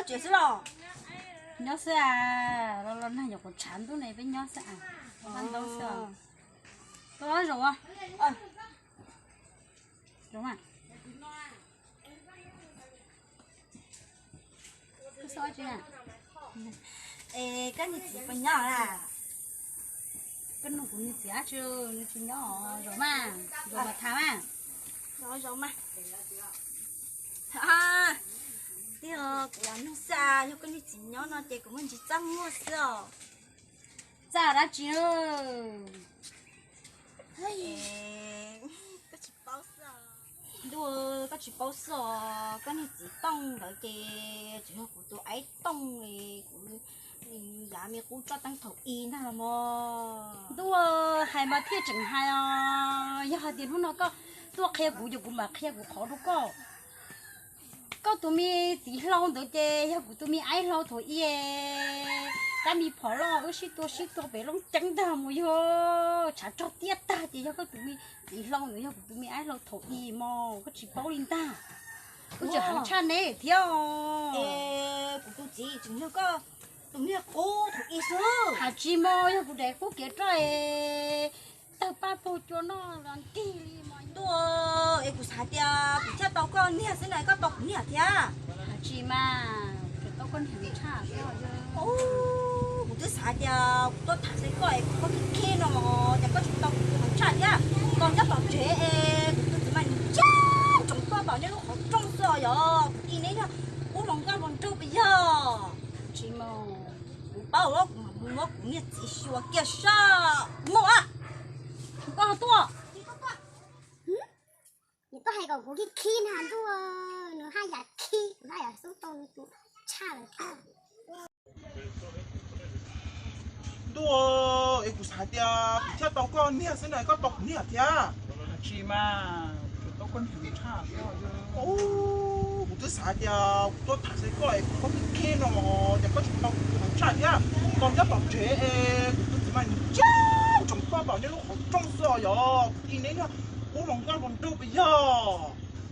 Tsev xwb los? Nyob xwb as, los los nag nyuam qhuav tshav ntuj ne peb nyob xwb as. Ntau xwb. Koj zaum, zaum mas. Es koj niag txiv puas nyob na? Koj nug kuv niag txiv dab tsi, nws tsis nyob, zaum mas, zaum mas tham mas. Zaum mas. Tij, kuv los nug xwb, yog koj niag txiv nyob no ces kuv muaj ntsis txaj muag xwb os. Txaj dab tsi? Koj tsis paub xwb os. Ntuj, koj tsis paub xwb os, koj niag txiv Tooj ntawd ces tseem yog kuv tus aib Tooj li, kuv yav me qub tsob teeb thaum i ntag los mog. Ntuj, hais mas thiaj tseem hais os, yog hais tias hnub no koj tuaj qhia kuv ces kuv mam qhia kuv qhov rau koj. Koj tus me txiv hlau ntawd ces yog kuv tus me aib hlau thaum i, kab me phom loj wb sib tua sib tua pem Looj Ceeb ntag mus yog tshav rog tiaj tag ces yog koj tus me txiv hlau ntawd yog kuv tus me aib hlau thaum i mog, koj tsis paub li ntag. Wb tseem heev tshaj neb thiab. Kuv tus txiv tseem yog koj tus me qub thaum i xwb. Hais tsis mog, yog kuv daim qub kev roj es tawg paj paug cua noj los ntig li mog. Ntuj, es kuv xav tias kuv thiaj tau koj niag xwb na, koj tau kuv niag thiab. Hais tsis mas, kuv tau koj niag heev tshaj thiab. Kuv twb xav tias kuv tuaj tham xwb koj es kuv koj khib khib no los cas koj tsis tau kuv tus heev tshaj thiab. Tos nyob tom tsev es kuv tus txiv mas nws ntsia ntsoov koj tom nej lub qhov rooj xwb os, yog kuv ti neb yog ub los nkauj los nraug puas yog? Tsis mas, kuv paub kuv mam mus muab kuv niag txiv xyuas kiag sab muag. Koj tuaj. Nws tuaj hais kom kuv khib khib na ntuj, nws haj yam khib, kuv haj yam xub tau nws tus tshaj lawm thiab. Ntuj, es kuv xav tias kuv thiaj tau koj niag xwb na, koj tau kuv niag thiab. Tsis mas, kuv tau koj niag tshaj thiab. Kuv twb xav tias kuv tuaj tham xwb koj es kuv koj khib khib no los cas koj tsis tau kuv tus heev tshaj thiab. Tos nyob tom tsev es kuv tus txiv mas nws ntsia ntsoov koj tom nej lub qhov rooj xwb os, yog kuv ti neb yog ub los nkauj los nraug puas yog?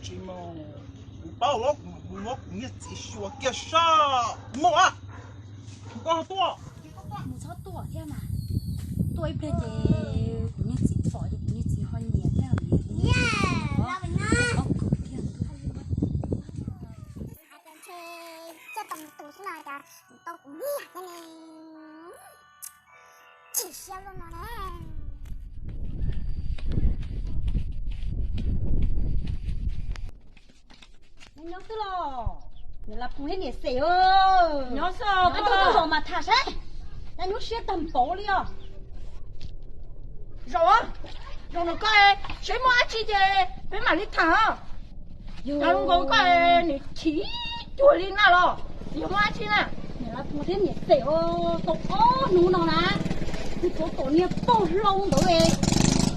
Tsis mas, kuv paub kuv mam mus muab kuv niag txiv xyuas kiag sab muag. Koj tuaj. Mus txhob tuaj thiab mas, tuaj ib pliag ces kuv niag txiv pom ces kuv niag txiv ho nyiam thiab. Ob kws thiab. Coj tau tus xwb no cas tau kuv niag thiab ne. Chim siab luaj no ne. Nyob xwb los, niam Las Phoo thiab niam Xes. Nyob xwb, koj tuaj zaum mas tham saib. Nyuaj siab tag npaum li os. Zaum, zaum no koj, seb muaj dab tsi ces peb mam li tham. Yog nkaus koj nws chim cuag li na los, yog muaj dab tsi na? Niam Las Phoo thiab niam Xes, tau ob hnub no na, kuv tuav tom niag pog hlau ntawd,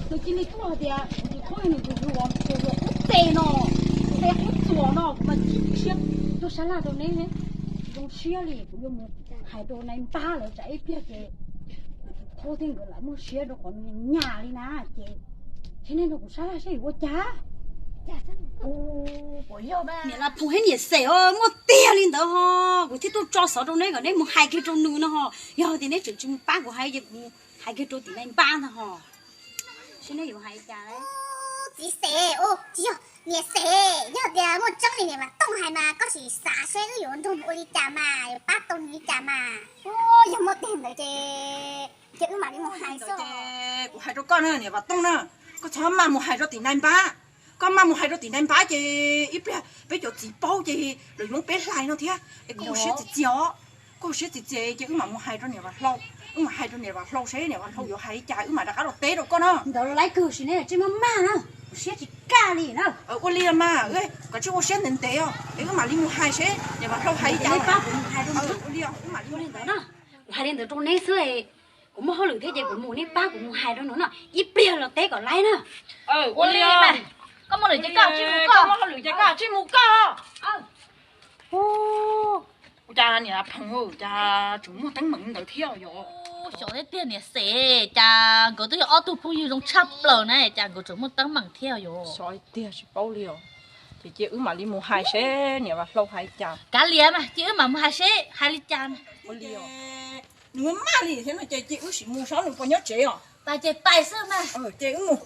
nws cia li tuaj hais tias kuv tus khaub nws tus hluas tus hluas qub tes no, tes qub txuas no, kuv mas chim siab tuaj sab laj rau neb, zoo siab li kuv yuav mus hais rau nais npab lawv tsam ib pliag ces kuv tus khaub thiab nkawd lam muaj siab rau qhov nws nyas li na ces, ces nej nrog kuv sab laj seb yuav ua cas. Niam Las Phoo thiab niam Xes, muaj tiag li ntawd ho, kuv thiaj tuaj tso xov rau neb kom neb mus hais kiag rau nws no ho. Yog tias neb tseem tsis mus pab kuv hais ces kuv hais kiag rau tim nais npab ntag ho. Seb neb yuav hais cas. Txiv Xes, tsis yog, niam Xes, yog tias muaj tseeb li niam Vam Tooj hais mas koj sim xav seb wb yuav nrog mus ua li cas mas yuav pab tau nws li cas mas. Yog muaj tiag ntawd ces, ces wb mam li mus hais xwb. Kuv hais rau koj na niam Vam Tooj na, koj txhob maj mus hais rau tim nais npab. Koj maj mus hais rau tim nais npab ces ib pliag peb cov txiv paub ces lawv yuav muab peb hlais no thiab. Es koj ua siab txias txias os, koj ua siab txias txias ces wb mam mus hais rau niam Vam Hlau. Wb mam hais rau niam Vam Hlau seb niam Vam Hlau yuav hais li cas wb mam rov qab los teb rau koj na. Ntawd laib kawg sim ne, tsis maj maj na, ua siab tsis kaj li na. Ua li mas, koj tsis ua siab ntev ntev os, es wb mam li mus hais seb niam Vam Hlau hais li cas. Ua li, wb mam li ua li ntawd na. Kuv hais li ntawd rau neb xwb, kuv muaj hauj lwm thiab ces kuv mus, neb pab kuv mus hais rau nws no, ib pliag los teb kom laib na. Ua li, koj muaj hauj lwm ces koj tsij mus koj. Ua cas niam Las Phoo cas tseem muaj teeb meem ntawd thiab yom? Xyov thiab tiag niam Xes, cas nkawd twb yog ob tug phooj ywg zoo tshaj plaws na, cas nkawd tseem muaj teeb meem thiab yom? Xyov tiag tsis paub li os. Ces cia wb mam li mus hais seb niam Vam Hlau hais li cas. Kav liam mas, cia wb mam mus hais seb hais li cas na. Nws maj li thiab no ces cia wb sim mus saib nws puas nyob tsev os. Pais ces pais xwb mas. Ces wb mus.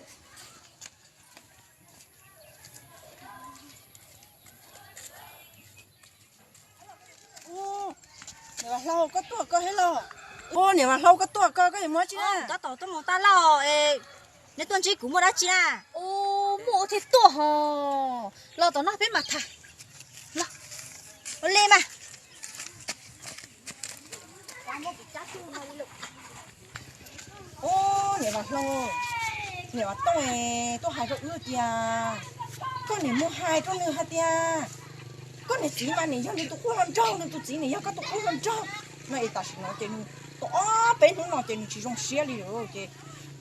Niam Vam Hlau, koj tuaj koj thiab los? Niam Vam Hlau, koj tuaj koj, koj yuav mus dab tsi na? Tab tom tuaj mus tab lauj. Neb tuaj ntsib kuv muaj dab tsi na? Muaj ua thiaj tuaj ho. Los tom no peb mam tham. Ua li mas. Ub, niam Vam Hlau, niam Vam Tooj tuaj hais rau wb tias koj niam mus hais rau nws hais tias koj niam txiv mas nim yog nws tus qub hluas nraug, nws tus txiv nim yog koj tus qub hluas nraug no es tam sim no ces nws tau ob peb hnub no ces nws tsis zoo siab li lawm ces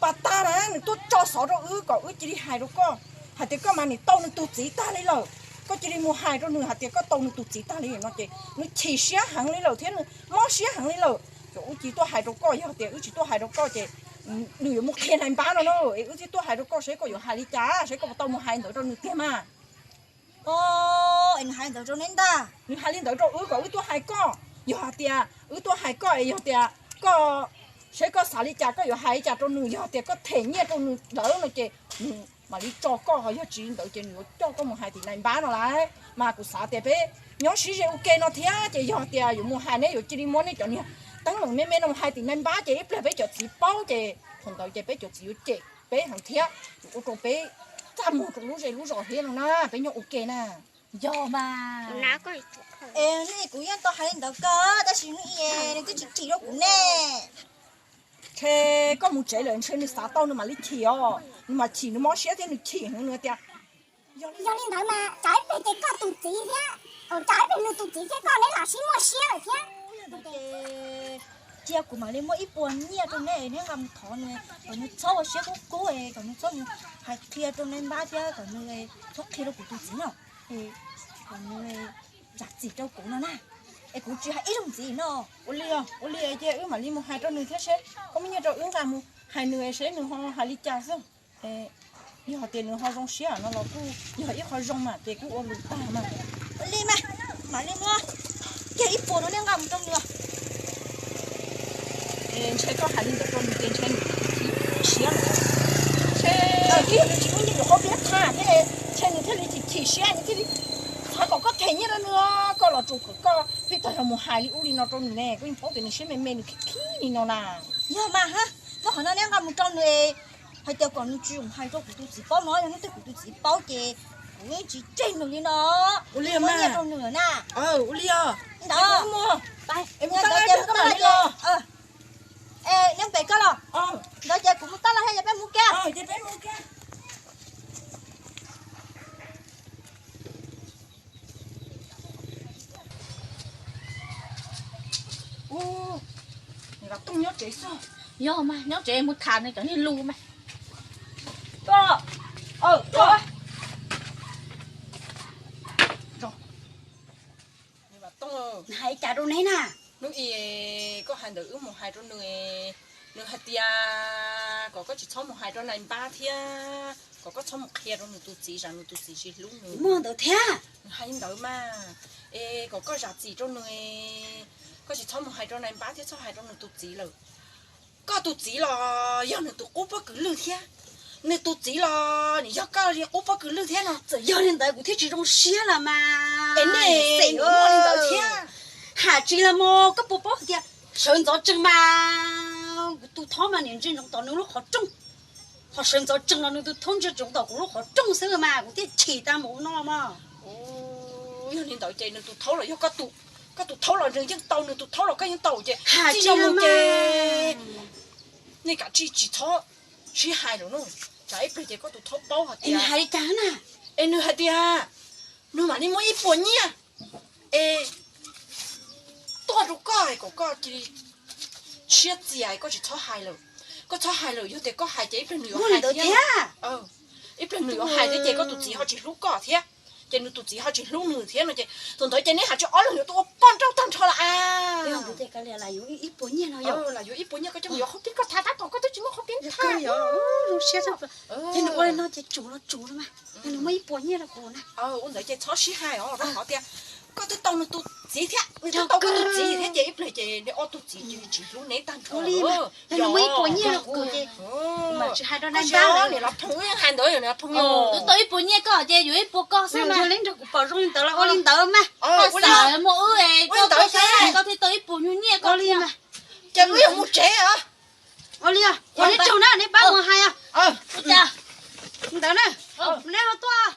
pas tas na nws tuaj tso xov rau wb kom wb cia li hais rau koj hais tias koj mas nim tau nws tus txiv tag li lawm. Koj cia li mus hais rau nws hais tias koj tau nws tus txiv tag li no ces nws chim siab heev li lawm thiab nws mob siab heev li lawm. Ces wb cia li tuaj hais rau koj, yog tias wb tsis tuaj hais rau koj ces nws yuav mus qhia nais npab no na. Es wb thiaj tuaj hais rau koj seb koj yuav hais li cas, seb koj puas tau mus hais ntawd rau nws tiag mas. Nws hais ntawd rau neb ntag. Nws hais li ntawd rau wb kom wb tuaj hais koj. Yog hais tias wb tuaj hais koj es yog tias koj, seb koj xav li cas, koj yuav hais li cas rau nws, yog tias koj them nyiaj rau nws lawm no ces nws mam li tso koj, ho yog tsis li ntawd ces nws yuav coj koj mus hais tim nais npab no lauj. Mas kuv xav tias peb nyob sib ze ua ke no thiab ces yog tias yuav mus hais neb yuav cia li muab nej cov niag teeb meem me me no mus hais tim nais npab ces ib pliag peb cov txiv paub ces thaum ntawd ces peb cov txiv yuav cem peb heev thiab yuav ua rau peb txaj muag rau lub zej lub zos thiab no na, peb nyob ua ke na. Yog mas. Es kuv yeej tau hais li ntawd kawg tab sis nws twb tsis chim rau kuv ne. Ntshe koj mus tsev lawm ntshe nws xav tau nws mam li chim os, nws mam chim nws mob siab thiab nws chim heev nws tias. Yog li ntawd mas tsam ib pliag ces koj tus txiv thiab, tsam ib pliag nws tus txiv thiab koj neb lam sib muaj siab lawm thiab. Cia kuv mam li muab ib puas nyiaj rau neb, neb nqa mus thov nws kom nws txhob ua siab kub kub, kom nws txhob mus hais qhia rau neb npab thiab kom nws txhob qhia rau kuv tus txiv no, kom nws zam txim rau kuv no na. Es kuv tsis hais ib zaug ntxiv no. Ua li, ua li ces wb mam li mus hais rau nws thiab seb koj muab nyiaj rau wb nqa mus hais nws seb nws ho hais li cas xwb. Yog tias nws ho zoo siab no los kuj yog ib qho zoo mas ces kuj ua lus tag mas. Ua li mas, mam li muab kiag ib puas no neb nqa mus rau nws. Ntshe koj hais li ntawd rau nws ces ntshe nws siab lawm. Ntshe ib yam nws tsis muaj nyiaj yuav qhov pliab tha thiab, ntshe nws thiaj li chim chim siab nws thiaj li thov kom koj them nyiaj rau nws, koj los tsuas kom koj thiaj tau yog mus hais li ub li no rau nws ne, koj yeej paub tias nws siab me me nws khib khib li no na. Yog mas, muab qhov no neb nqa mus rau nws, hais tias kom nws tsis zoo hais rau kuv tus txiv paub no, yog hnub twg kuv tus txiv paub ces kuv yeej tsis tseg nws li no. Ua li muab nyiaj rau nws na. Ua li os. Ntawd, ntawd ces kuv tab laj ces, neb pem koj los. Ntawd ces kuv mus tab laj thiab ces peb mus kiag. Ua, Vam Tooj nyob tsev xwb. Yog mas, nyob tsev mus tham nws cov niag lus mas. Koj, koj, Vam Tooj, hais cas rau neb na? Hnub i koj hais ntawd wb mus hais rau nws, nws hais tias kom koj tsis txhob mus hais rau nais npab thiab kom koj txhob mus qhia rau nws tus txiv, tsam nws tus txiv tsis hlub nws. Muaj ntawd thiab. Nws hais li ntawd mas, es kom koj zam txim rau nws, koj tsis txhob mus hais rau nais npab thiab txhob hais rau nws tus txiv lawm. Koj tus txiv los yog nws tus qub pob kws lwj thiab, nws tus txiv los nws yog koj li qub pob kws lwj thiab no. Txawm yog li ntawd kuv thiaj tsis zoo siab los mas. Es nej xeem muaj li ntawd thiab. Hais tsis los mas koj puas paub hais tias sawv ntxov tsees mas kuv tus thaub mas niam ntsia ntsoov tom nws lub qhov rooj, ho sawv ntxov tsees los nws tus thaub ntsia ntsoov tom kuv lub qhov rooj xwb mas kuv thiaj chim tag mus no los mas. Yog li ntawd ces nws tus thaub los yog koj tus, koj tus thaub los nws yeej tau nws tus thaub los koj yeej tau ces txij no mus ces nej kav tsij tsis txhob sib hais lawm no, tsam ib pliag ces koj tus thaub paub hais tias, hais li cas na, es nws hais tias nws mam li muab ib puas nyiaj es tuaj rau koj kom koj cia li siab txias, koj tsis txhob hais lawm. Koj txhob hais lawm, yog tias koj hais ces ib pliag nws yuav hais thiab. Ib pliag nws yuav hais thiab ces koj tus txiv ho tsis hlub koj thiab. Ces nws tus txiv ho tsis hlub nws thiab no ces thaum ntawd ces neb hais tsis ob leeg yuav tau ua poj nrauj tag nrho lawm a. Lam yuav ib puas nyiaj no yog, lam yuav ib puas nyiaj koj coj mus yuav qhov pib koj tha tab tom koj twb tsis muaj qhov pib tha. Ces nws ua li no ces tsum los tsum los mas, nws muaj ib puas nyiaj rau kuv na. Ua ntawd ces txhob sib hais os, rau qhov tias koj twb tau nws tus txiv thiab nws twb tau koj tus txiv thiab ces ib pliag ces neb ob tug txiv ces tsis hlub neb tag nrho li. Yog nws muaj ib puas nyiaj rau kuv ces mas tsis hais rau nai npab niam los phooj ywg hais ntawd yog niam los phooj ywg. Twb tau ib puas nyiaj koj ces yuav ib puas koj xwb mas. Yog li nrog kuv pom zoo li ntawd los ua li ntawd mas. Ua li muaj wb koj thiaj tau ib puas nyuag nyiaj koj li mas. Ces wb yuav mus tsev os. Ua li, ua li tsum na neb pab mus hais os. Ntawd na, neb ho tuaj.